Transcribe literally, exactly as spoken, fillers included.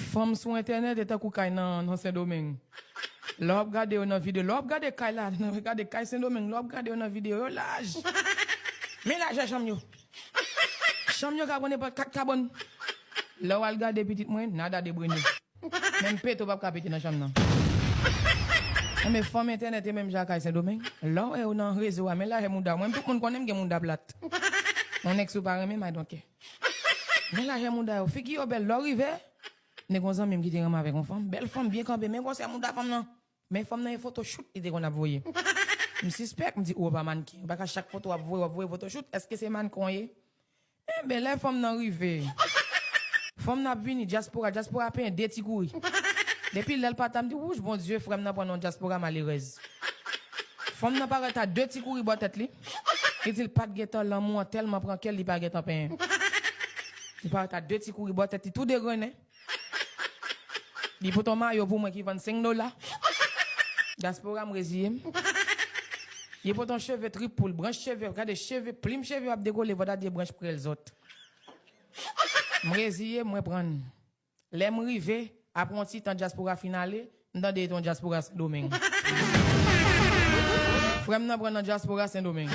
Fanm sou entènèt e tankou kay nan, nan Sendomeng. Lè w ap gade yo nan videyo, lè w ap gade kay la, gade kay Sendomeng, lè w ap gade yo nan videyo, yo laj. Men lajè chanm yo. Chanm yo ka pran nenpòt kat kabòn. Lè w al gade pitit mwen, nada de brene. Menm peto p ap ka pete nan chanm nan. Enben, fanm entènèt e menm jan ak kay Sendomeng. Lè w wè yo nan rezo a, men lajè mouda. Mwen, tout moun konnen m gen mouda plat. Yon nèg si w pa renmen m, I don't care. Men lajè mouda yo. Figi yo bèl. Lè w rive, nèg yon zanmi m ki te renmen avèk yon fanm. Bèl fanm, byen kanpe. Men gwosè mouda fanm nan. Men fanm nan e foto shoot li te konn ap voye. M sispèk, m di, ou pa mannken. Ou pa ka chak foto w ap voye, w ap voye foto shoot. Èske se mannken w ye? Enben, lè fanm nan rive, fanm nan ap vini, dyaspora, dyaspora penyen de ti kouri. Depi lè l pa ta, m di, wouch, Bondye, frè m nan pran nan dyaspora malerèz. Fanm nan parèt a de ti kouri bò tèt li. Li di l pa t gentan, lanmou an tèlman pran kè l, li pa gentan penyen. Li parèt a de ti kouri bò tèt li, tou degrennen. Li pote yon mayo pou mwen ki vann senk dola. Dyaspora, m reziye m. Li pote yon cheve trip pou l, branch cheve, gade cheve, plim cheve ap dekole, vòt a de branch prèl zòt. M reziye m, mwen pran l. Lè m rive, apre yon ti tan dyaspora fin ale, m tande yon dyaspora Sendomeng. Frè m nan pran nan dyaspora Sendomeng.